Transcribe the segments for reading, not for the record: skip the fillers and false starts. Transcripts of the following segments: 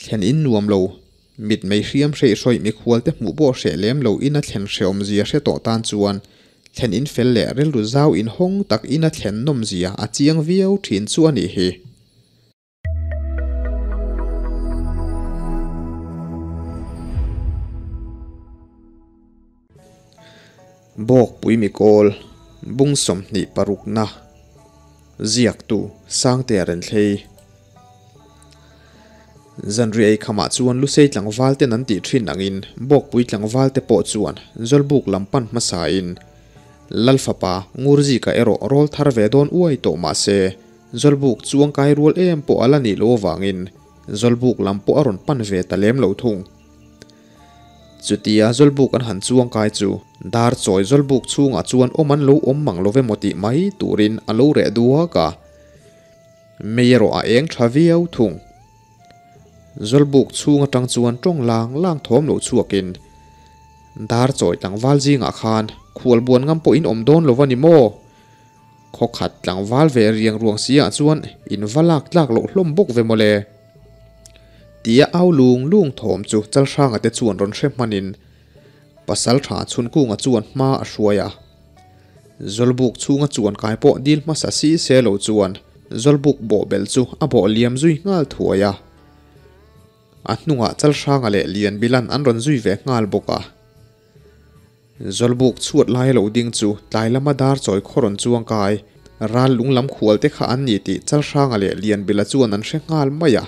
Thlen in nuam lo, mit mei hriam hreih hrawih mikhual te hmuh pawh hreh lem lo ina thlen hreawm zia hre tawh tan chuan thlen in fel leh rilru zau inhawng tak ina thlen nawm zia a chiang viau thin chu a nih hi. Bawkpui mikawl bung 26 na ziaktu Sangtea Renthlei. Zanriah ei khamah chuan Lusei tlangval ten an tih thin angin Bawkpui tlangval te pawh chuan Zawlbuk lam pan hmasain Lal fapa Ngurzika erawh rawl thar ve dawn uai tawh mahse Zawlbuk chuang kai rual em pawh a la nih loh avangin Zawlbuk lam pawh a rawn pan ve ta lem lo thung. Chutia Zawlbuk an han chuang kai chu dar chawi Zawlbuk chhungah chuan awm an lo awm mang lo ve maw tih mai turin a lo reh duak a. Mei erawh a eng tha viau thung. Zawlbuk chhung atang chuan tawng lang lang thawm lo chhuakin dar chawi tlangval zingah khan khualbuan ngam pawh in awm dawn lo va ni maw? Khawkhat tlangval ve riang ruang si ah chuan in va lak tlak loh hlawm bawk ve mawle. Tia au lung lung thawm chu Chalhranga te chuan rawn hre hmanin Pasaltha Chhunkunga chuan hma a hruai a. Zawlbuk chhunga chuan kai pawh dil hmasa si se lo chuan Zawlbuk bawhbel chu a bawh liam zui nghal thuai a. A hnungah Chalhranga leh Lianbilan an rawn zui ve nghal bawk a. Zawlbuk chhuat lai lo ding chu tlai lama dar chawi khaw rawn chuang kai, ral lung lam khual te kha an ni tih Chalhranga leh Lianbila chuan an hre nghal mai a.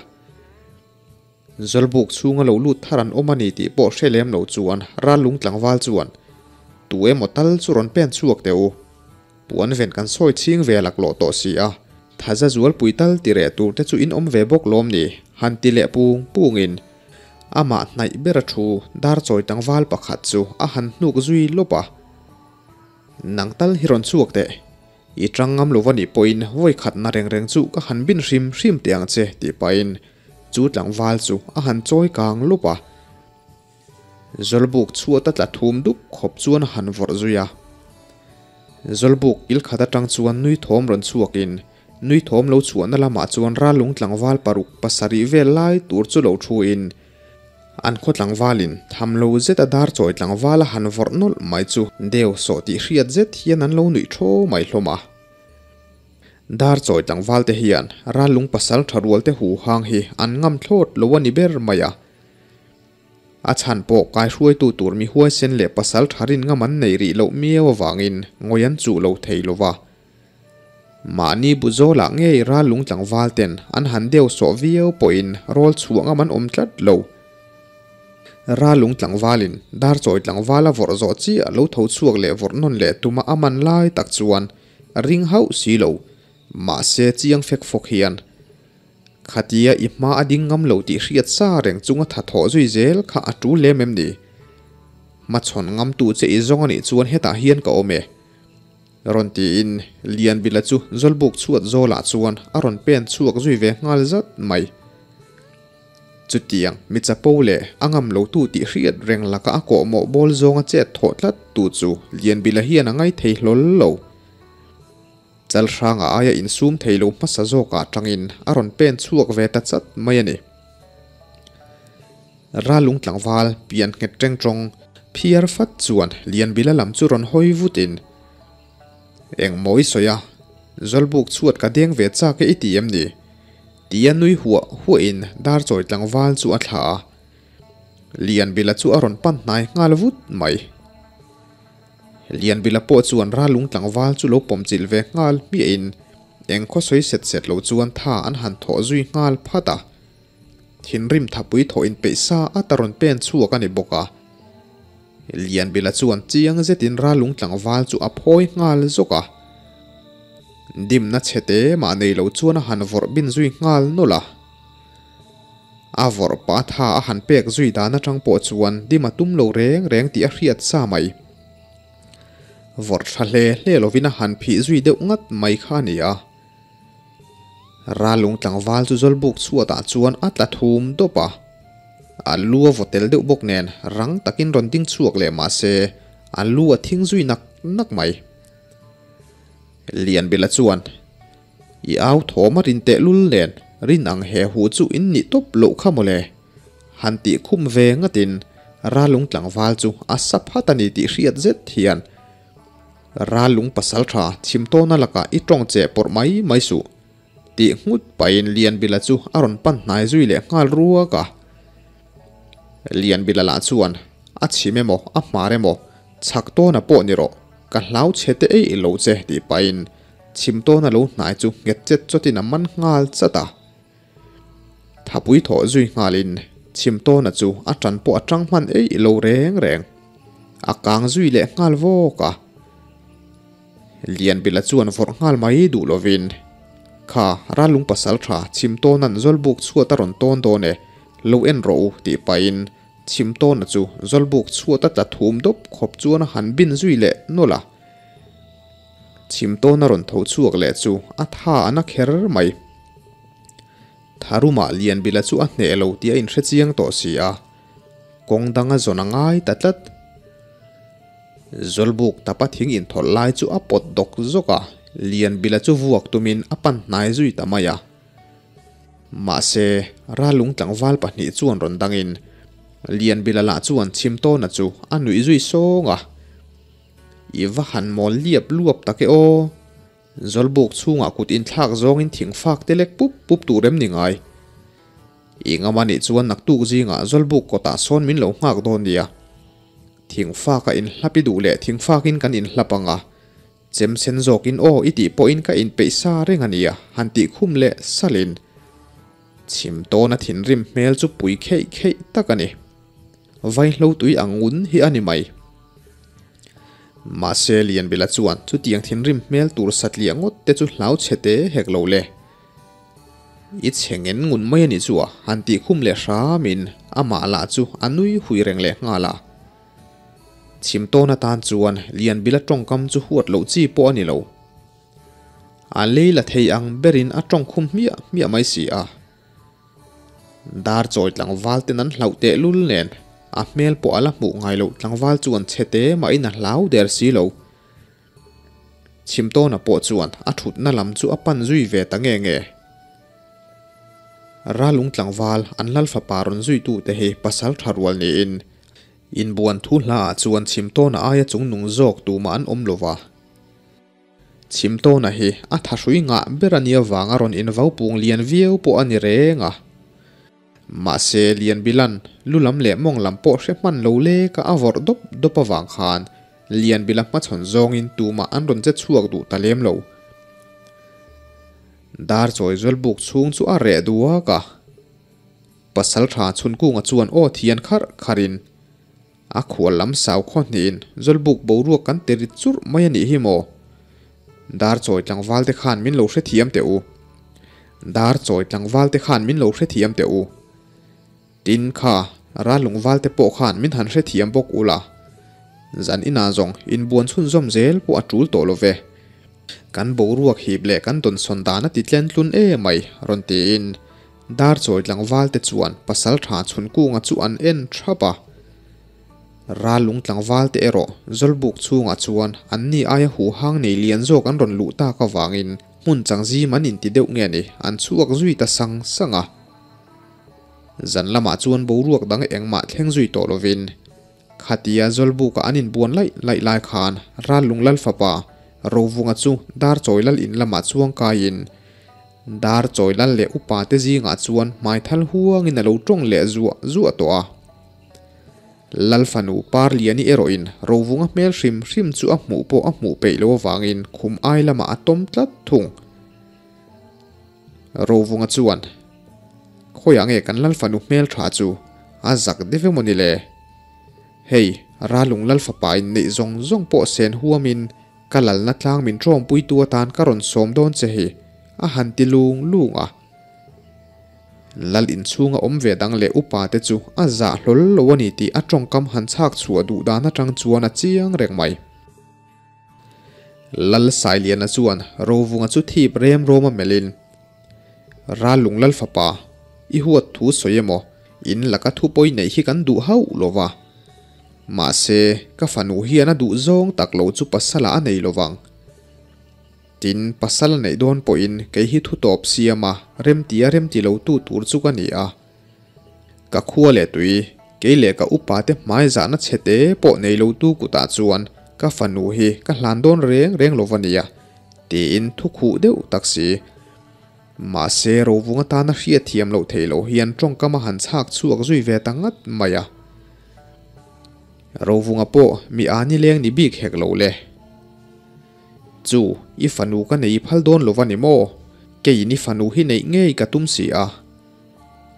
Zawlbuk chhunga lo lut thar an awm a ni tih pawh hre lem lo chuan ral lung tlangval chuan, Tu emaw tal chu rawn pen chhuak teh u. Puan ven kan sawi chhing ve laklawh tawh si a, thaza zualpui tal ti reh tur te chu in awm ve bawk lawm ni? han ti leh pung pungin amah hnaih ber a thu dar chawi tlangval pakhat chu a han hnuk zui lawp a. Nang tal hi rawn chhuak teh, i tang ngam lo va nih pawhin vawi khatna reng reng chu ka han bin hrim hrim teh ang che tih pahin chu tlangval chu a han chawi kang lawp a. Zawlbuk chhuat a tla thum dup khawp chuan a han vawrh zui a. Zawlbuk kil khat atang chuan nui thawm rawn chhuakin nui thawm lo chhuahna lamah chuan ralung tlangval paruk pasarih vel lai tur chu lo thuin an khaw tlangvalin tham lo zet a dar chawi tlangval a han vawrh nawlh mai chu deu sawh tih hriat zet hian an lo nuih thaw mai hlawm a. Dar chawi tlangval te hian ralung pasal tha rual te hu hang hi an ngam thlawt lo a ni ber mai a. A chhan pawh kaihruaitu tur mi huaisen leh pasal tha rin ngam an nei rih loh miau avangin ngawi an chuh lo thei lo va. Mahni bu zawlah ngei ral lung tlangval ten an han deuh sawh viau pawhin rawl chhuah ngam an awm tlat lo. Ral lung tlangvalin dar chawi tlangval a vawrh zawh chiah lo tho chhuak leh vawrh nawn leh tuma a man lai tak chuan ring hauh si lo. Mahse chiang fek fawk hian Khatia i hma a ding ngam lo tih hriat sa reng chunga tha thawh zui zel kha a tul lem em ni? Hmachhawn ngamtu che i zawng a nih chuan hetah hian ka awm e. Rawn tiin Lianbila chu Zawlbuk chhuat zawlah chuan a rawn pen chhuak zui ve nghal zat mai. Chutiang mi chapo leh a ngam lotu tih hriat reng laka a kawhmawh bawl zawnga chet thawh tlat tu chu Lianbila hian a ngaithei hlawl lo. Chalhranga aia insum thei lo hmasa zawkah tangin a rawn pen chhuak ve ta chat mai a ni. Ralung tlangval pian nghet teng tawng phiar fat chuan Lianbila lam chu rawn hawi vutin, Eng maw i sawi a, Zawlbuk chhuat ka deng ve chak e i ti em ni? Tia nui huah huahin Darchawi tlangval chu a thlah a. Lianbila chu a rawn pan hnai nghal vut mai. Lianbila pawh chuan ralung tlangval chu lo pawmchilh ve nghal hmiahin eng khaw sawi set set lo chuan tha an han thawh zui nghal phat a. Thinrim thapui thawh inpeih sa at a rawn pen chhuak a ni bawk a. Lianbila chuan chiang zetin ralung tlangval chu a phawi nghal zawk a. Dimna chhete mah nei lo chuan a han vawrh bin zui nghal nawlh a. A vawrh pah tha a han pek zui dan atang pawh chuan dim a tum lo reng reng tih a hriat sa mai. Vawrh tha hle hle lovin a han phih zui deuh ngat mai kha a ni a. Ralung tlangval chu Zawlbuk chhuatah chuan a tla thum dawp a. A lu a vaw tel deuh bawk nen rang takin rawn ding chhuak leh mah se a lu a thing zui nak nak mai. Lianbila chuan. I au thawm a rin teh lul nen, rin ang he hu chu in nih tawp loh kha mawle. Han tih khum ve ngatin Ralung tlangval chu a sa phat a ni tih hriat zet hian Ralung pasaltha chhimtawna lakah i tawng che pawrh mai mai suh tih nghut pahin Lianbila chu a rawn pan hnai zui leh nghal ruak a. Lianbila lah chuan a chhim emaw a hmar emaw chhak tawna pawh ni rawh ka hlau chhe te eih lo che tih pahin chhimtawna lo hnai chu nghet chet chawtin a man nghal chat a. Thapui thawh zui nghalin Chhimtawna chu a tan pawh a tang hman eih lo reng reng. A kang zui leh nghal vawk a. Lianbila chuan vawrh nghal mai duh lovin, Kha, Ralung pasal tha Chhimtawna'n Zawlbuk chhuat a rawn tawn dawn e, lo en rawh u tih pahin Chhimtawna chu Zawlbuk chhuat a tla thum dawp khawp chuan a han bin zui leh nawlh a. Chhimtawna rawn tho chhuak leh chu a tha a na kher mai. Tharumah Lianbila chu a hneh lo tih a inhre chiang tawh si a, kawng dang a zawn a ngai ta tlat. Zawlbuk tapa thing inthawlh lai chu a pawt dawk zawk a, Lianbila chu vuak tumin a pan hnai zui ta mai a. Mahse, Ralung tlangval pahnih chuan rawn dangin Lianbila lah chuan Chhimtawna chu a nuih zui sawng a. I va han mawl liap luap tak e aw! Zawlbuk chhungah kut inthlak zawngin thing fak te lek pup pup tur em ni ngai? I ngam anih chuan naktuk zingah Zawlbuk kawtah sawn min lo nghak dawn nia. Thing fak a inhlap i duh leh thing fakin kan inhlap ang a, chem sen zawkin aw i tih pawhin ka inpeih sa reng a nia han tih khum leh salin chhim tawna thinrim hmel chu pui kheih kheih tak a ni. Vaihlo tui ang ngun hi a ni mai. Mahse Lianbila chuan chutiang thinrim hmel tur satliah ngawt te chu hlau chhe te hek lo le. I chhe ngen ngun mai a nih chu a han tih khum leh hramin amah lah chu a nui hui reng leh nghal a. Chhim tawn atan chuan Lianbila tawngkam chu huat loh chi pawh a ni lo. A lei la thei ang berin a tawng khum hmiah hmiah mai si a. Dar chawi tlangval ten an hlauh teh lul nen a hmel pawh a la hmuh ngai loh tlangval chuan chhe te mahin a hlau der si lo. Chhimtawna pawh chuan a thutna lam chu a pan zui ve ta nge nge. Ralung tlangval an lal fapa rawn zuitu te hi pasal tha rual niin inbuan thu hlaah chuan Chhimtawna aia chungnung zawk tumah an awm lo va. Chhimtawna hi a thahrui ngah ber a nia vanga rawn invau pung lian viau pawh a ni reng a. Mahse, Lianbilan lu lam leh mawng lam pawh hre hman lo leka a vawrh dawp dawp avang khan Lianbila hmachhawn zawngin tumah an rawn che chhuak duh ta lem lo. Dar chawi Zawlbuk chhung chu a reh duak a. Pasaltha Chhunkunga chuan aw thian kharh kharhin A khual lam sau khaw hnihin Zawlbuk boruak kan ti rit churh mai a nih hi maw? Dar chawi tlangval te khan min lo hrethiam teh u. Dar chawi tlangval te khan min lo hrethiam teh u. Tin kha, Rallungval te pawh khan min han hrethiam bawk u la. Zan inah zawng inbuan chhunzawm zel pawh a tul tawh lo ve. Kan boruak hip leh kan dawnsawn dan a ti tlen tlun em mai, rawn tiin Dar chawi tlangval te chuan pasal tha chhunkunga chu an en thap a. Rallung tlangval te erawh Zawlbuk chhungah chuan an ni aia huhang nei lian zawk an rawn luh tak avangin hmun changzim an inti deuh nge ni an chhuak zui ta sang sang a. Zan lamah chuan boruak dang engmah thleng zui tawh lovin Khatia Zawlbuka an inbuan laih laih lai khan Rallung Lal fapa Rovunga chu Dar Chawi Lal in lamah chuang kaiin Dar Chawi Lal leh upa te zingah chuan hmaithal huangin a lo tawng leh zuah zuah tawh a. Lal fanu Parliani erawhin Rovunga hmel hrim hrim chu a hmuh pawh a hmuh peih lo avangin khum ai lamah a tawm tlat thung. Rovunga chuan, Khawiah nge kan Lal fanu hmel tha chu a zak deuh emaw ni le? Hei, Ralung Lal fapa in neih zawng zawng pawh sen huamin ka lalna tlang min tawngpuitu atan ka rawn sawm dawn che hi, a han ti lung lung a. Lal inchhunga awm ve dang leh upa te chu a zah hlawl lo a ni tih a tawngkam han chhak chhuah duh dan atang chuan a chiang reng mai. Lal Sailiana chuan Rovunga chu thip rem rawm a melhin, Rallung Lal fapa, i huat thu sawi emaw, in laka thu pawi neih hi kan duh hauh lo va. Mahse, ka fanu hian a duh zawng tak lo chu pasala a nei lo vang. Tin, pasal a neih dawn pawhin kei hi thu tawp siam a, remti a remti lo tu tur chu ka ni a. Ka khua leh tui, kei leh ka upa te hmai zahna chhe te pawh nei lo tu kutah chuan ka fanu hi ka hlan dawn reng reng lo va nia, tiin thu khuh deuh tak si. Mahse Rovung atana hriatthiam loh theih loh hian tawngkam a han chhak chhuak zui ve ta ngat mai a. Rovunga pawh mi a nileng ni bik hek lo le. Chu, i fanu ka nei phal dawn lo va ni maw? Keiin i fanu hi neih ngei ka tum si a.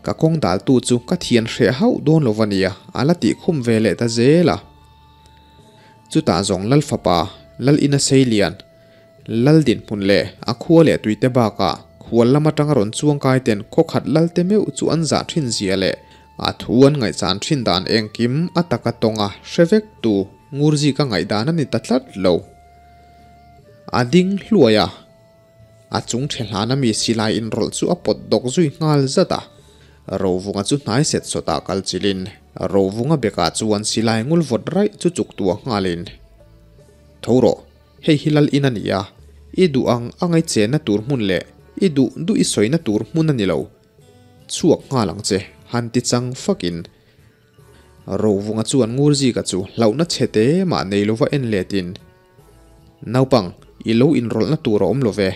Ka kawng daltu chu ka thian hreh hauh dawn lo va nia, a la tih khum ve leh ta zel a. Chutah zawng Lal fapa, Lal ina sei lian, Lal dinhmun leh a khua leh tuite bakah khual lam atanga rawn chuangkai ten khawkhat lalte meuh chu an zah thin zia leh a thu an ngaihchan thin dan engkim a taka tawnga hre vek tu Ngurzika ngaihdan a ni ta tlat lo. A ding hluai a, a chung the hlana mi silai inrawlh chu a pawt dawk zui nghal zat a. Rovunga chu hnai set sawtah kal chilin Rovunga bekah chuan silai ngul vawt raih chu chuk tuah nghalin, Tho rawh, Hei hi lal in a ni a, i duh ang a ngaihchenna tur hmun leh i duh duh i sawina tur hmun a ni lo. Chhuak nghal ang che, han ti chang fakin. Rovunga chuan Ngurzika chu hlauhna chhe te mah nei lova en letin, Naupang, i lo inrawlhna tur a awm lo ve.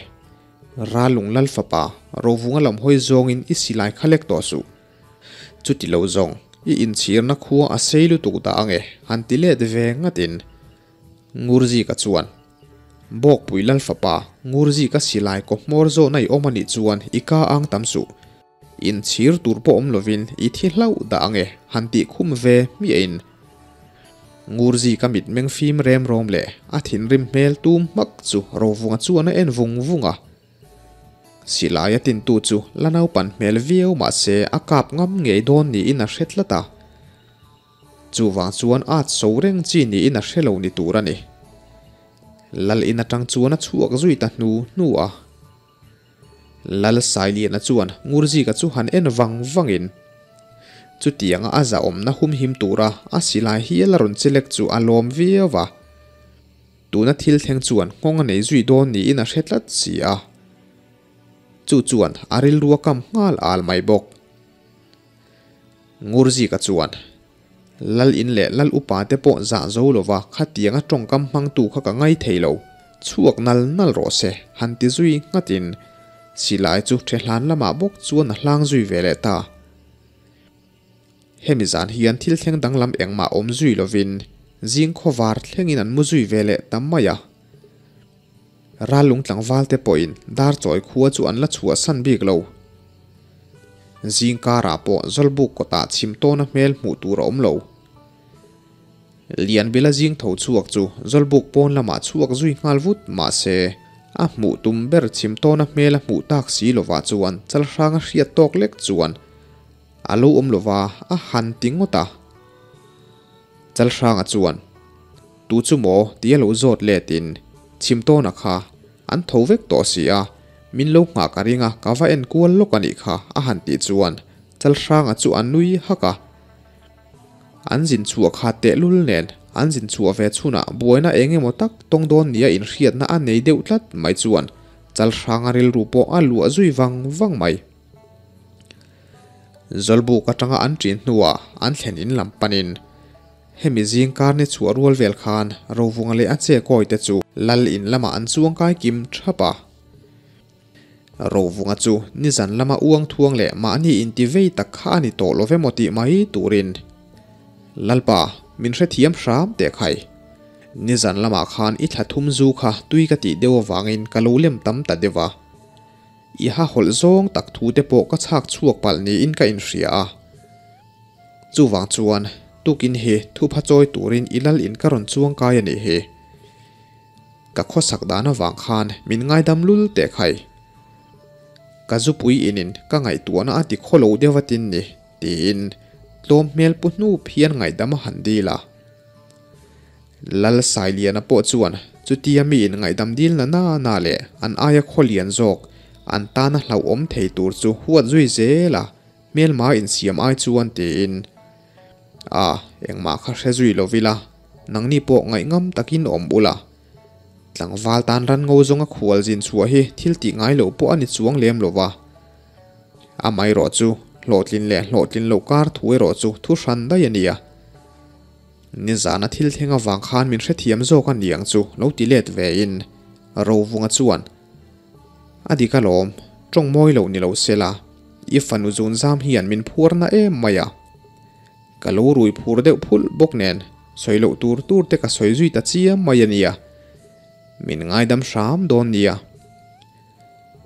Ralung lal fapa, Rovunga lam hawi zawngin i silai kha lek tawh suh. Chuti lo zawng, i inchhirna khua a sei lutuk dah ang e, han ti let ve ngatin. Ngurzika chuan, Bawkpui Lal fapa, Ngurzika silai kaw hmawr zawhna i awm a nih chuan i ka ang tam suh. Inchhir tur pawh awm lovin i thi hlauh dah ang e, han tih khum ve hmiahin. Ngurzika mitmeng fim rem rawm leh a thinrim hmel tum hmak chu Rovunga chuan a en vung vung a. Silai a tintu chu la naupan hmel viau mah se a kap ngam ngei dawn niin a hre tlat a. Chuvang chuan at so reng chi niin a hre lo ni tur a ni. Lal in atang chuan a chhuak zui ta hnu hnu a. Lal Sailiana chuan Ngurzika chu han en vang vangin chutianga a zahawmna humhim tura a silai hial a rawn chelek chu a lawm viau va. Tuna thil thleng chuan nghawng a nei zui dawn niin a hre tlat si a. Chu chuan a rilru a kam nghal al mai bawk. Ngurzika chuan, Lal in leh Lal upa te pawh zah zo lova khatianga tawngkam hmangtu kha ka ngai thei lo, chhuak nal nal rawh se, han ti zui nghatin silai chu Thehlan lamah bawk chuan a hlang zui ve leh ta. Hemi zan hian thil thleng danglam engmah awm zui lovin zing khawvar thlengin an mu zui ve leh ta mai a. Rallung tlangval te pawhin Darchawi khua chu an la chhuahsan bik lo. Zing karah pawh Zawlbuk kawtah chhim tawna hmel hmuh tur a awm lo. Lianbila zing tho chhuak chu Zawlbuk pawn lamah chhuak zui nghal vut mah se, a hmuh tum ber chhim tawna hmel a hmuh tak si lovah chuan Chalhranga hriat tawk lek chuan a lo awm lova a han ti ngawt a. Chalhranga chuan, Tu chu maw? tia lo zawt letin Chhimtawna kha an tho vek tawh si a, min lo nghah ka ring a, ka va en kual lawk a nih kha, a han tih chuan Chalhranga chu a nui hak a. An zin chhuah kha tehlul nen an zin chhuah ve chhunah buaina eng emaw tak tawng dawn nia inhriatna a nei deuh tlat mai chuan Chalhranga rilru pawh a luah zui vang vang mai. Zawlbuk atanga an ṭin hnuah an thlen in lam panin hemi zing kar ni chhuah rual vel khan Rovunga leh a che kawi te chu lal in lamah an chuang kai kim thap a. Rovunga chu nizan lama uang thuang leh mahni inti vei tak kha a ni tawh lo ve maw tih mai turin Lalpa min hrethiam hram teh khai. Nizan lamah khan i thla thum zu kha tui ka tih deuh avangin ka lo lem tam ta deuh a. I ha hawlh zawng tak thu te pawh ka chhak chhuak palh niin ka inhria a. Chuvang chuan tukin hi thupha chawi turin i lal in ka rawn chuang kai a nih hi. Ka khawsak dan avang khan min ngaidam lul teh khai. Ka zupui inin ka ngaihtuahna a ti khawlo deuh a tin ni tiin tlawm hmel pu hnup hian ngaihdam a han dil a. Lal Sailiana pawh chuan chutia miin ngaihdam dil na na na leh an aia khaw lian zawk an tana hlauhawm thei tur chu huat zui zel a, hmelma insiam ai chuan tiin, A, engmah kha hre zui lo ila, nangni pawh ngaihngam takin awm ula. Tlangval tan ran ngo zawnga khual zin chhuah hi thil tih ngai loh pawh a ni chuang lem lo va. Amaherawh chu Hlawhtlin leh hlawhtlin loh kar thu erawh chu thu hran daih a nia. Nizana thil thleng avang khan min hrethiam zawk a ni ang chu lo ti let ve in Rovunga chuan, A dik alawm, tawng mawi lo ni lo sela, i fanu zun zam hian min phuar na em mai a. Ka lo rui phur deuh phulh bawk nen sawi loh tur tur te ka sawi zui ta chiam mai a nia. Min ngaidam hram dawn nia.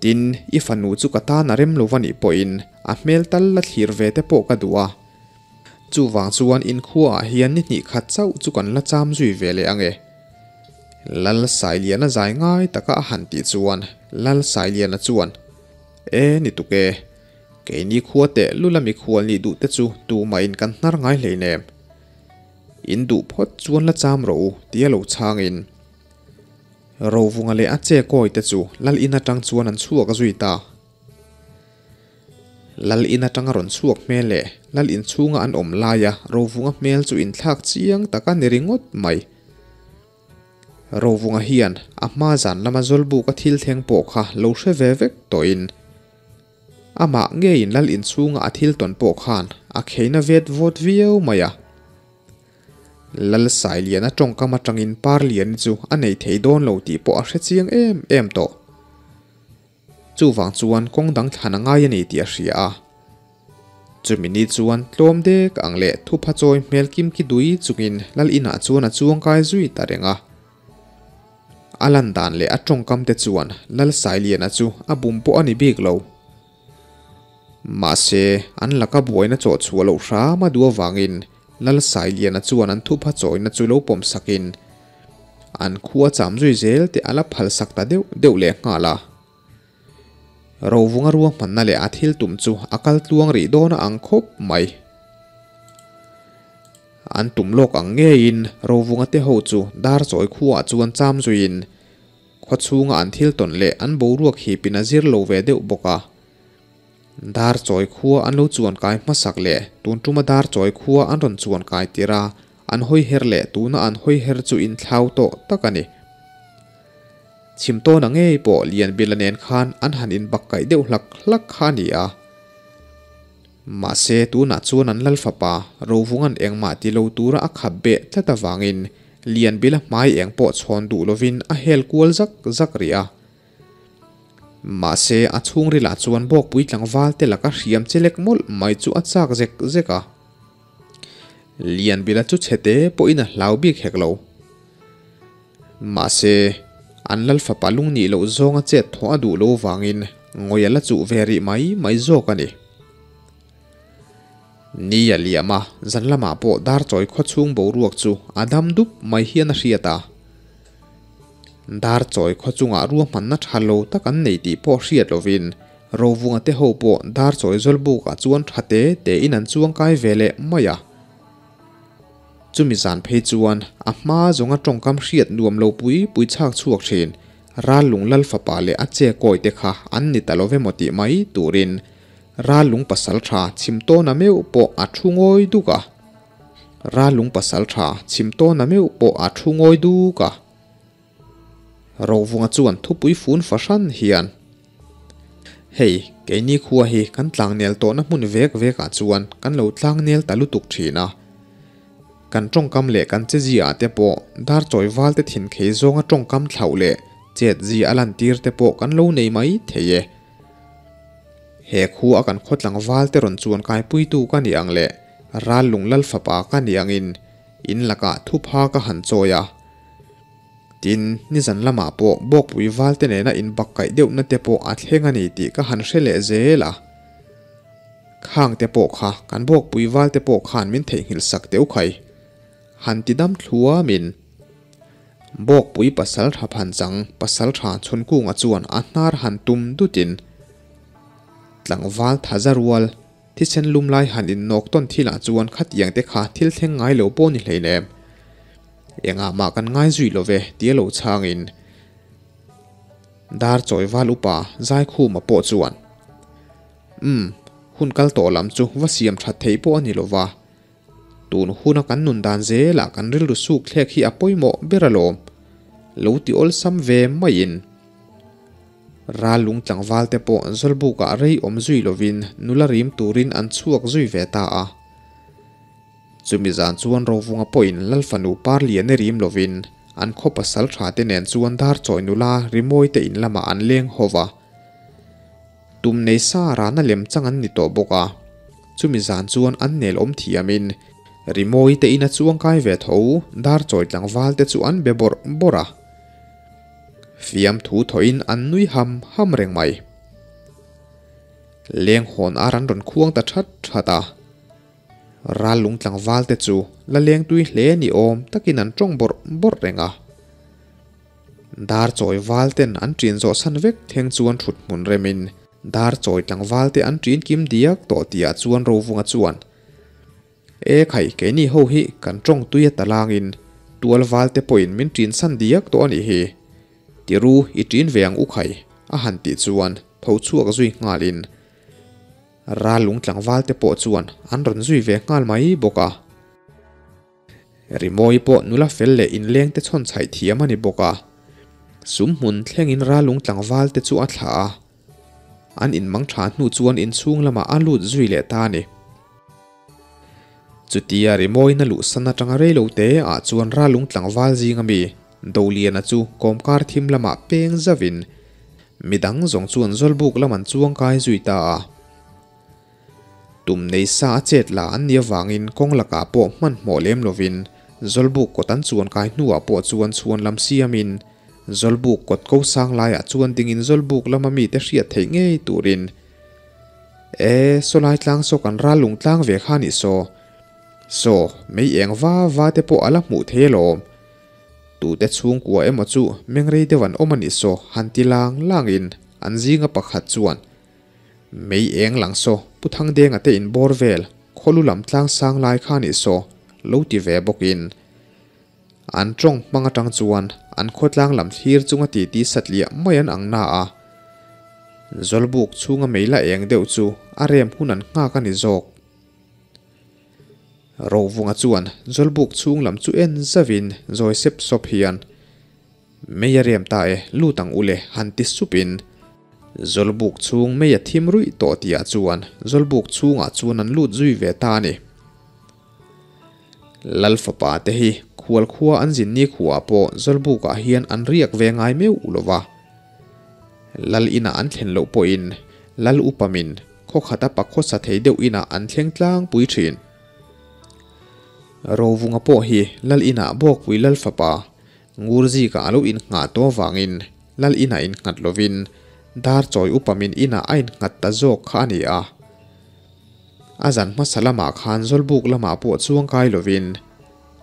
Tin, i fanu chu ka tan a rem lo va nih pawhin a hmel tal la thlir ve te pawh ka duh a. Chuvang chuan inkhuaah hian ni hnih khat chauh chu kan la cham zui ve leh ang e. Lal Sailiana zai ngai taka a han tih chuan Lal Sailiana chuan, E ni tuk e, keini khua teh lula mikhual nih duh te chu tumahin kan hnar ngai hleinem. In duh phawt chuan la cham rawh u tia lo chhangin Rovunga leh a che kawi te chu Lal in atang chuan an chhuak zui ta. Lal in atanga rawn chhuak hmel leh Lal in chhunga an awm laia Rovunga hmel chu inthlak chiang tak a ni ringawt mai. Rovunga hian a hma zan lama Zawlbuka thil thleng pawh kha lo hre ve vek tawhin amah ngeiin Lal in chhunga a thil tawn pawh khan a kheina vet vawt viau mai a. Lal Sailiana tawngkam atangin Parliani chu a nei thei dawn lo tih pawh a hre chiang em em tawh. Chuvang chuan kawng dang thlan a ngai a ni tih a hria a. Chumi ni chuan tlawm dek ang leh thupha chawi hmel kim ki dui chungin Lal inah chuan a chuangkai zui ta reng a. A lan dan leh a tawngkam te chuan Lal Sailiana chu a bum pawh a ni bik lo. Mahse, an laka buaina chawh chhuah loh hram a duh avangin Lal Sailiana chuan an thupha chawina chu lo pawm sakin an khua cham zui zel teh a la phal sak ta deuh deuh leh nghal a. Rovunga ruahmanna leh a thil tum chu a kal tluang rih dawn a ang khawp mai. An tum lawk ang ngeiin Rovunga te ho chu dar chawi khuaah chuan cham zuiin khaw chhunga an thil tawn leh an boruak hipin a zir lo ve deuh bawk a. Dar chawi khua an lo chuan kai hmasak leh tun tuma dar chawi khua an rawn chuan kai tir a, an hawi her leh tuna an hawi her chu inthlau tawh tak a ni. Chhim tawna ngei pawh Lianbila nen khan an han inbak kaih deuh hlak hlak kha a ni a. Mahse tunah chuan an lal fapa Rovunga'n engmah ti lo tura a khap beh tlat avangin Lianbila hmai eng pawh chhawn duh lovin a hel kual zak zak rih a. Mahse, a chhungrilah chuan bawkpui tlangval te laka hriam che lek mawlh mai chu a chak zek zek a. Lianbila chu chhete pawhin a hlau bik hek lo. Mahse, an lal fapa lung nih loh zawnga chet thawh a duh lo vangin ngawi a la chuh ve rih mai mai zawk a ni. Ni a liam a, zan lamah pawh Darchawi khawchhung boruak chu a dam dup mai hian a hriat a. Darchawi khaw chungah ruahmanna tha lo tak an nei tih pawh hriat lovin Rovunga te ho pawh Darchawi Zawlbukah chuan tha te tein an chuangkai ve leh mai a. Chumi zan phei chuan a hma zawnga tawngkam hriat nuam lo pui pui chhak chhuak thin Rallung Lal fapa leh a che kawi te kha an ni ta lo ve maw tih mai turin Rallung pasal tha chhim tawna meuh pawh a thu ngawi duk a. Ralung pasal tha chhim tawna meuh pawh a thu ngawi duk a. Rovunga chuan thupui fun fahran hian, Hei, keini khua hi kan tlangnel tawhna hmun vek vekah chuan kan lo tlangnel ta lutuk thin a. Kan tawngkam leh kan chezia ah te pawh darchawi val te thin khei zawnga tawngkam thlauh leh chetzia a lantir te pawh kan lo nei mai thei e. He khua a kan khaw tlangval te rawn chuan kaipuitu ka ni ang leh Rallung Lal fapa ka ni angin in lakah thupha ka han chawi a. Tin, nizan lamah pawh Bawkpui valte nena inbakkaih deuhna te pawh a thleng a ni tih ka han hre leh zel a. Khang te pawh kha kan Bawkpui valte pawh khan min theihnghilh sak teuh khai. Han ti dam thluamin Bawkpui pasal tha phanchang pasal tha Chhunkunga chuan a hnar han tum dutin tlangval thaza rual Thisen lum lai han innawk tawn thilah chuan khatiang te kha thil thleng ngai lo pawh ni hleinem. Engah mah kan ngai zui lo ve tia lo chhangin Dar chawi val upa Zaikhuma pawh chuan Umm, hun kal tawh lam chu va siam that theih pawh a ni lo va. Tun huna kan nun dan zelah kan rilru suk thlek hi a pawimawh ber alawm. Lo ti awlsam ve maiin. Rallung tlangval te pawh Zawlbukah rei awm zui lovin nula rim turin an chhuak zui ve ta a. Chumi zan chuan Rovunga pawhin Lalfanu Parliane rim lovin an khaw pasal tha te nen chuan Darchawi nula rimawi te in lamah an leng ho va. Tum nei sa rana lem chang an ni tawh bawk a. Chumi zan chuan an nel awm thiamin rimawi te ina chuangkai ve tho Darchawi tlangval te chu an be bawrh bawrh a. Fiamthu thawhin an nui ham ham reng mai. Leng hawn ar an rawn khuang ta that that a. Ral lung tlangval te chu la leng tui hle ni awm takin an tawng bawrh bawrh reng a. Dar chawi val ten an ṭin zawh san vek thleng chuan thut hmun remin dar chawi tlangval te an ṭin kim diak tawh tihah chuan Rovunga chuan E khai, keini ho hi kan tawng tui a ta langin tual val te pawhin min ṭin san diak tawh a nih hi. Tiru i ṭin ve ang u khai, a han tih chuan tho chhuak zui nghalin ral lung tlangval te pawh chuan an rawn zui ve nghal mai bawk a. Rimawi pawh nula fel leh inleng te chhawn chhaih thiam a ni bawk a. Sumhmun thlengin ral lung tlangval te chu a thlah a. An inmang tha hnu chuan inchhung lamah a lut zui leh ta a ni. Chutia Rimawina luhsan atanga reilo te ah chuan Ralung tlangval zing ami Doliana chu kawmkar thim lamah peng zauhin midang zawng chuan Zawlbuk lam an chuangkai zui ta a. Tum nei sa a chet la an nih avangin kawng lakah pawh hmanhmawh lem lovin Zawlbuk kawt an chuankai hnuah pawh chuan chhuan lam siamin Zawlbuk kawt ko sang laiah chuan dingin Zawlbuk lama mite hriat theih ngei turin E, sawlai tlang saw kan ral lung tlang ve kha nih saw. Saw, mei eng va va te pawh a la hmuh thei alawm. Tute chhungkua emaw chu mengrei deuh an awm a nih saw han ti lang langin an zinga pakhat chuan Mei eng lang saw Pu Thangdenga te inbawr vel khawlu lam tlang sang lai kha nih saw lo ti ve bawkin An tawng hmang atang chuan an khawtlang lam thlir chunga titi satliah mai an ang na a. Zawlbuk chhunga mei la eng deuh chu a rem hun an nghak a ni zawk. Rovunga chuan Zawlbuk chhung lam chu en zauhin zawi sep sawp hian, Mei a rem ta e, lut ang ule han ti supin Zawlbuk chhung mei a thim ruih tawh tihah chuan Zawlbuk chhungah chuan an lut zui ve ta a ni. Lal fapa te hi khual khua an zin ni khuaah pawh Zawlbukah hian an riak ve ngai meuh lo va. Lal inah an thlen loh pawhin Lal upamin khaw khata pakhawsa thei deuh inah an thleng tlangpui thin. Rovunga pawh hi Lal inah Bawkpui Lal fapa Ngurzika a lo innghah tawh avangin Lal inah innghat lovin Darchawi upamin inah a innghat ta zawk kha a ni a. A zan hmasa lamah khan Zawlbuk lamah pawh chuang kai lovin,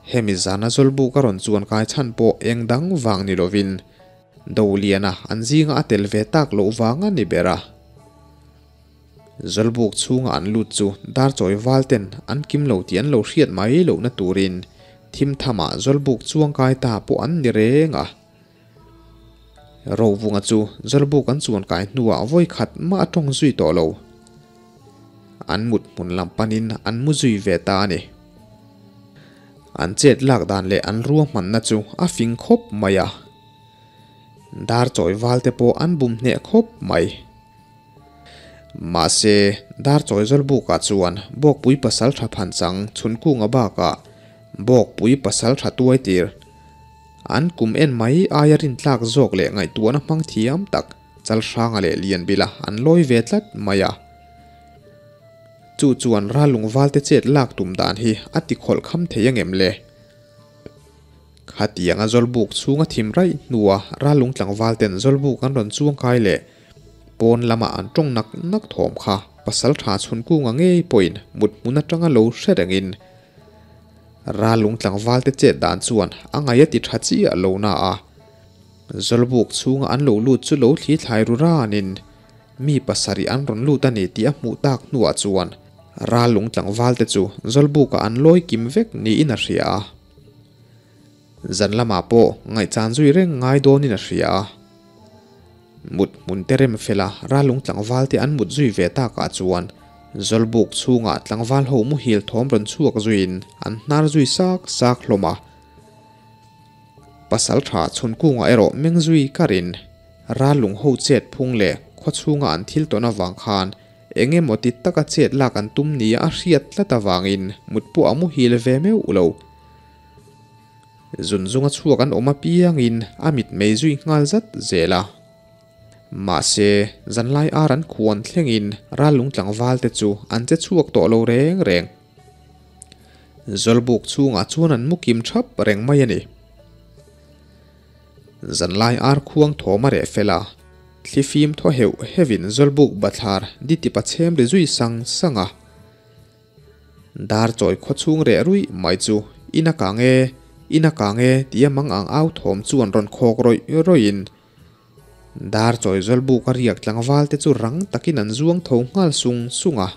hemi zana Zawlbuk a rawn chuan kai chhan pawh eng dang vang ni lovin, Doliana an zinga a tel ve tak loh vang a ni ber a. Zawlbuk chhunga an lut chu Darchawi val ten an kim lo tih an lo hriat mai lohna turin thim thamah Zawlbuk chuang kai ta pawh an ni reng a. Rovunga chu Zawlbuk an chuan kai hnuah vawi khat mah a tawng zui tawh lo. An mut hmun lam panin an mu zui ve ta a ni. An chet lak dan leh an ruahmanna chu a fing khawp mai a. Dar chawi val te pawh an bum hneh khawp mai. Mahse, dar chawi Zawlbukah chuan Bawkpui pasal tha phanchang Chhunkunga bakah Bawkpui pasal tha tuai tir An kum en mai aia rintlak zawk leh ngaihtuahna hmang thiam tak Chalhranga leh Lianbila an lawi ve tlat mai a. Chu chuan Rallungvalte chet lak tum dan hi a ti khawlh kham thei angem le? Khatianga Zawlbuk chhunga thim raih hnua Rallung tlangvalten Zawlbuk an rawn chuangkai leh pawn lama an tawng nak nak thawm kha Pasaltha Chhunkunga ngei pawhin mut hmun atanga lo hre rengin Ralung tlangvalte chet dan chuan a ngaih a ti tha chiah lo na a, Zawlbuk chhunga an lo lut chu lo thli thlai ru ranin mi pasarih an rawn lut a ni tih a hmuh tak hnuah chuan Ralung tlangvalte chu Zawlbukah an lawi kim vek niin a hria a. Zan lamah pawh ngaihchan zui reng ngai dawnin a hria a. Mut hmun te rem fela Ralung tlangvalte an mut zui ve takah chuan Zawlbuk chhungah tlangval ho muhil thawm rawn chhuak zuiin an hnar zui sak sak hlawm a. Pasal tha Chhunkungah erawh meng zui karin Rallung ho chet phung leh khaw chhunga an thil tawn avang khan eng emaw ti taka chet lak an tum nia a hriat tlat avangin mut pawh a muhil ve meuh lo. Zun zunga chhuak an awm apiangin a mit mei zui nghal zat zel a. Mahse, zanlai ar an khuan thlengin Rallung tlangval te chu an che chhuak tawh lo reng reng. Zawlbuk chhungah chuan an mu kim thap reng mai a ni. Zanlai ar khuang thawm a reh fel a, thlifim thaw heuh heuhin Zawlbuk bathlar di tipa chhem ri zui sang sang a. Dar chawi khaw chhung reh ruih mai chu in a kang e, in a kang e tia mang ang au thawm chuan rawn khawk rawih rawih in Dar chawi Zawlbuk a riak tlangval te chu rang takin an zuang tho nghal sung sung a.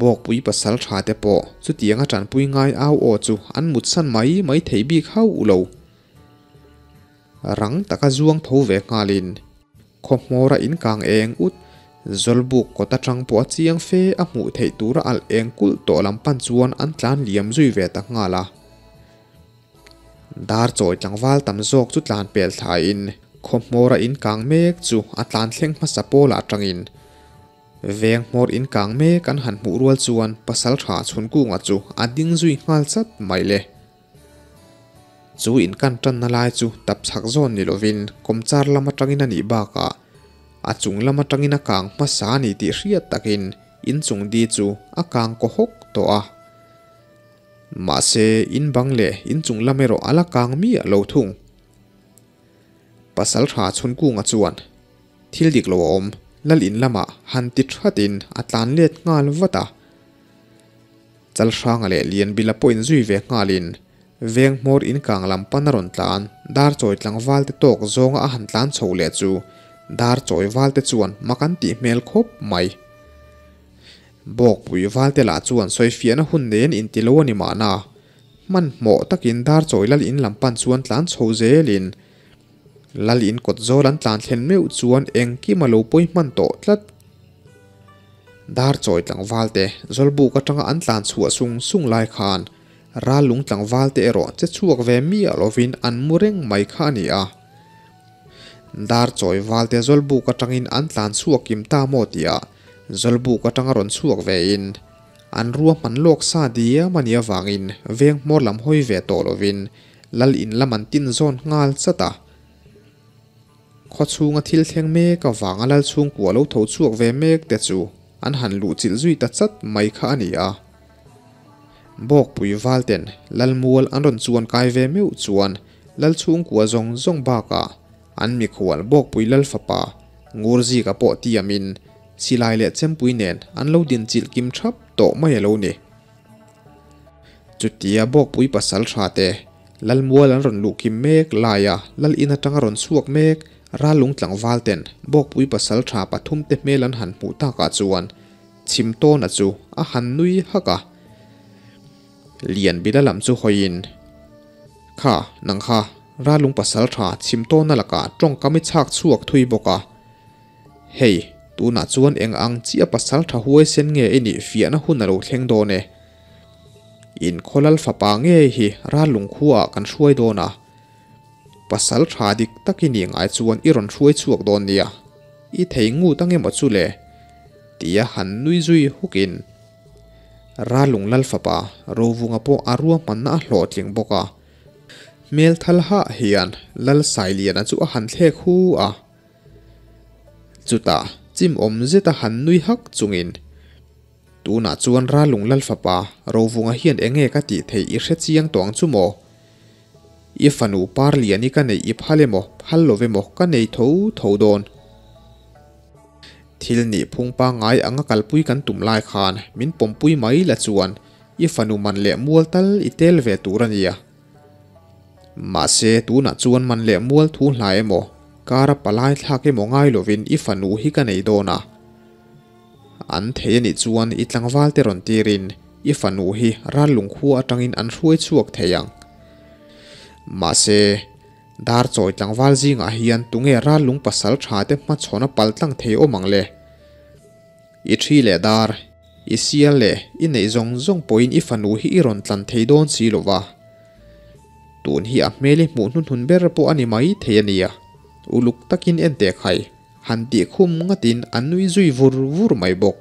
Bawkpui pasal tha te pawh chutianga tanpui ngai au aw chu an mutsan mai mai thei bik hauh lo. Rang taka zuang tho ve nghalin khaw hmawra inkang eng ut Zawlbuk kawt atang pawh a chiang fe a hmuh theih tura alh eng kulh tawh lam pan chuan an tlan liam zui ve ta nghal a. Dar chawi tlangval tam zawk chu tlan pel thlaiin khaw hmawra inkang mek chu a tlan thleng hmasa pawlah atangin Veng hmawr in kang mek an han hmuh rual chuan Pasaltha Chhunkunga chu a ding zui nghal chat mai le. Chu in kan tanna lai chu tap chhak zawn ni lovin kawmchar lam atangin a nih bakah a chung lam atangin a kang hmasa a ni tih hriat takin in chung di chu a kang kaw hawk tawh a. Mahse in bang leh in chung lam erawh a la kang miah lo thung. Pasaltha Chhunkunga chuan Thil dik lo a awm, Lal in lamah han ti thatin a tlan let nghal vat a. Chalhranga leh Lianbila pawh inzui ve nghalin veng hmawr in kang lam pan a rawn tlan, dar chawi tlangval te tawk zawnga a han tlan chho leh chu dar chawi val te chuan mak an tih hmel khawp mai. Bawkpui val te lah chuan sawifiahna hun nei an inti lo a ni mahna, hmanhmawh takin dar chawi lal in lam pan chuan tlan chho zelin Lal in kawt zawl an tlan thlen meuh chuan engkim a lo pawi hman tawh tlat. Dar chawi tlangval te Zawlbuk atanga an tlan chhuah sung sung lai khan Rallung tlangval te erawh che chhuak ve miah lovin an mu reng mai kha a ni a. Dar chawi val te Zawlbuk atangin an tlan chhuak kim ta maw tihah Zawlbuk atanga rawn chhuak ve in an ruahman lawk sa diam a nih avangin veng hmawr lam hawi ve tawh lovin Lal in lam an tin zawn nghal chat a. Khaw chhunga thil thleng mek avanga lal chhungkua lo tho chhuak ve mek te chu an han luh chilh zui ta chat mai kha a ni a. Bawkpui valten lal mual an rawn chuan kai ve meuh chuan lal chhungkua zawng zawng bakah an mikhual Bawkpui lal fapa Ngurzika pawh tiamin silai leh chempui nen an lo din chilh kim thap tawh mai a lo ni. Chutia Bawkpui pasal tha te, Lalmual an rawn luh kim mek laia Lal in atanga rawn chhuak mek Rallung tlangval ten Bawkpui pasal tha pathum te hmel an han hmuh takah chuan Chhimtawna chu a han nui hak a. Lianbila lam chu hawiin, Kha, nang kha, Rallung pasal tha Chhimtawna lakah tawngkam i chhak chhuak thui bawk a. Hei, tunah chuan eng ang chiah pasal tha huaisen nge i nih fiahna hun a lo thleng dawn e. In khawlal fapa ngei hi ral lungkhuaah kan hruai dawn a. Pasal tha dik tak i nih ngai chuan i rawn hruai chhuak dawn nia. I thei ngut ang emaw chu le? Tia han nui zui hukin ral lunglal fapa Rovunga pawh a ruahmanna a hlawhtling bawk a. Hmel thal hah hian Lal Sailiana chu a han thlek hu a. Chutah chim awm zeta han nui hak chungin, Tunah chuan Ralung Lal fapa Rovunga hian enge ka tih theih i hre chiang tawh ang chu maw? I fanu Parliani ka neih i phal emaw phal lo emaw ka nei tho tho dawn. Thil nih phung pangngai anga kalpui kan tum lai khan min pawmpui mai la chuan i fanu man leh mual tal i tel ve tur a nia. Mahse, tunah chuan man leh mual thu hla emaw, kara palai thlak emaw ngai lovin i fanu hi ka nei dawn a. An thei anih chuan i tlangval te rawn tirin i fanu hi ral lungkhua atangin an hruai chhuak thei ang. Mahse, dar chawi tlangval zingah hian tunge ral lung pasal tha te hmachhawn a pal tlang thei awm ang le? I thi leh dar. I sial leh i neih zawng zawng pawhin i fanu hi i rawn tlan thei dawn si lo va. Tun hi a hmel i hmuh hnuhnun ber pawh a ni mai thei a nia. Uluk takin en teh khai, han tih khum ngatin an nui zui vur vur mai bawk.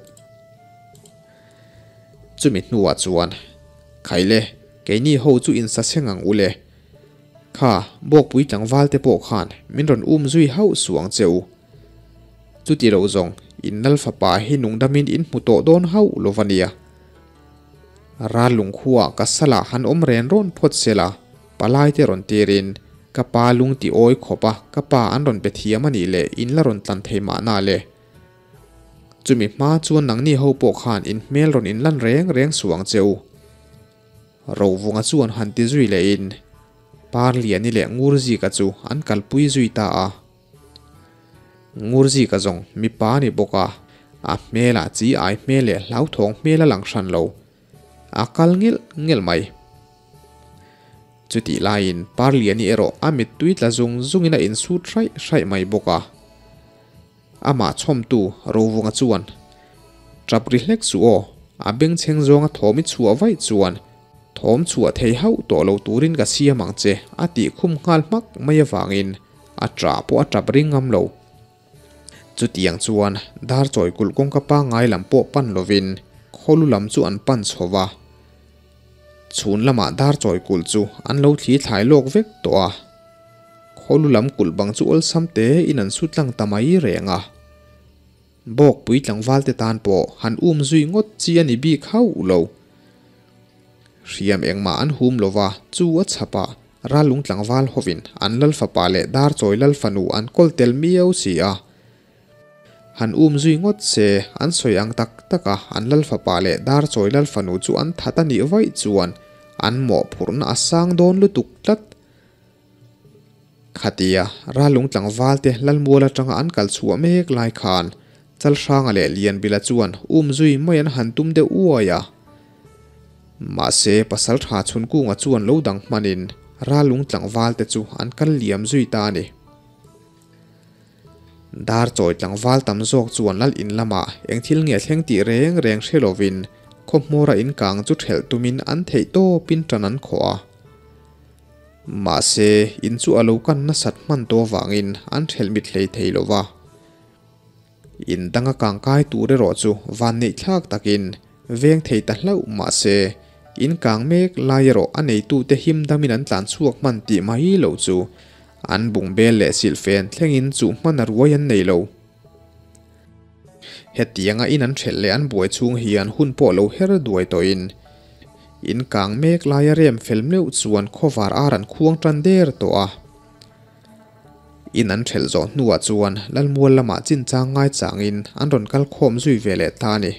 Chumi hnuah chuan, Khaile, keini ho chu insa seng ang ule. Kha, Bawkpui tlangval te pawh khan min rawn um zui hauh suh ang che u. Chuti lo zawng, in lal fapa hi nungdamin in hmu tawh dawn hauh lo va nia. Ral lungkhuaah ka salah han awm ren rawn phawt sela, palai te rawn tirin ka pa lung ti awi khawp a, ka pa an rawn be thiam a nih leh in la rawn tlan thei mahna le. Chumi hma chuan nangni ho pawh khan in hmel rawn inlan reng reng suh ang che u. Rovunga chuan han ti zui lehin Parliani leh Ngurzika chu an kalpui zui ta a. Ngurzika zawng mipa a ni bawk a, a hmelah chi ai hmel leh hlauthawng hmel a lang hran lo. A kal ngilh ngilh mai. Chutih laiin Parliani erawh a mittui tla zung zungin a insut hraih hraih mai bawk a. Amah chhawmtu Rovunga chuan, Tap ri hlek suh aw, a bengchheng zawnga thawm i chhuah vaih chuan thawm chhuah thei hauh tawh lo turin ka siam ang che a tih khum nghal hmak mai avangin a ṭah pawh a ṭap ring ngam lo. Chutiang chuan dar chawi kulh kawngka pangngai lam pawh pan lovin khawlu lam chu an pan chho va. Chhun lamah dar chawi kulh chu an lo thli thlai lawk vek tawh a. Khawlu lam kulh bang chu awlsam te in an su tlang ta mai reng a. Bawkpui tlangval te tan pawh han um zui ngawt chi a ni bik hauh lo. Hriam engmah an hum lo va, chu a chhap a, Ralung tlangval hovin an lal fapa leh dar chawi lal fanu an kawl tel miau si a. Han um zui ngawt se, an sawi ang tak tak a, an lal fapa leh dar chawi lal fanu chu an that a nih vaih chuan an mawhphurhna a sang dawn lutuk tlat. Khatia Ralung tlangval te Lalmual atanga an kal chhuah mek lai khan Chalhranga leh Lianbila chuan um zui mai an han tum deuh uai a. Mahse pasal tha Chhunkunga chuan lo dang hmanin Ralung tlangval te chu an kal liam zui ta a ni. Dar chawi tlangval tam zawk chuan lal in lamah eng thil nge thleng tih reng reng hre lovin khawhmawra inkang chu thelh tumin an theih tawpin tan an khawh a. Mahse, in chu a lo kan nasat hman tawh avangin an ṭhelh mit hlei thei lo va. In danga kangkai tur erawh chu vanneih thlak takin veng thei ta hlauh mahse, in kang mek lai erawh a neitute him damin an tlan chhuak hman tih mai loh chu an bungbel leh silhfen thlengin chuh hman a ruai an nei lo. Hetianga in an ṭhelh leh an buai chhung hian hun pawh lo her duai tawhin in kang mek laia rem fel meuh chuan khawvar ar an khuang tan der tawh a. In an ṭhelh zawh hnuah chuan Lalmual lamah chinchang ngaichangin an rawn kal khawm zui ve leh ta a ni.